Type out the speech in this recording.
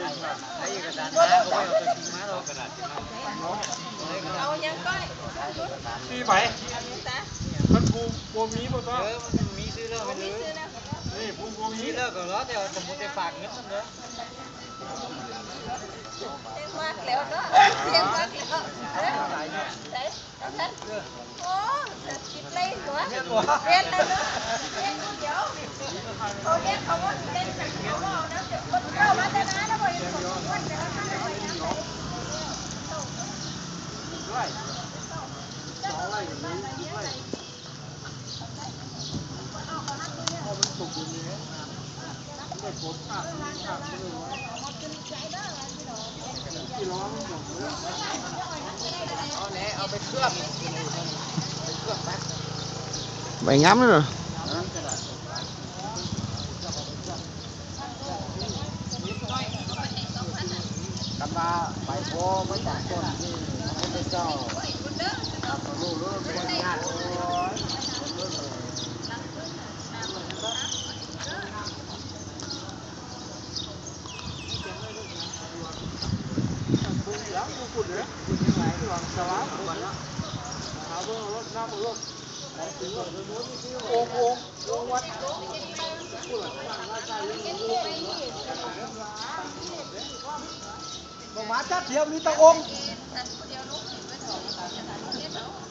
ເອົາຫຍັງກໍ ສີ່ໃບ ມັນບໍ່ ບໍ່ມີບໍ່ຕ້ອງ ເອີ ມັນມີຊື່ແລ້ວ ບໍ່ມີຊື່ແລ້ວ ນີ້ຜູ້ບໍ່ມີຊື່ແລ້ວກໍແລ້ວແຕ່ວ່າ ສົມມຸດໄປຝາກເງິນນຳເດີ ຮຽນມາກແລ້ວເນາະ ຮຽນມາກແລ້ວ ໃສ ໂອ້ ເສດຖະກິດເລີຍຕົວະ ເຮັດແລ້ວເນາະ ເຮັດຜູ້ດຽວ ເຂົາເຮັດ ເຂົາບໍ່ເຮັດ ເຂົາບໍ່ເອົານຳ ຄົນເກົ່າມາແຕ່ນານແລ້ວບໍ່ເຫັນຜົນ ແຕ່ວ່າເຂົາໄປນຳໄປ ໃບງາມເນາະ ຄັນວ່າໃບໂພມາຈາກຕົ້ນທີ່ພະພຸດທະເຈົ້າ ບໍ່ມາຈັກເທື່ອ ມີແຕ່ອົງ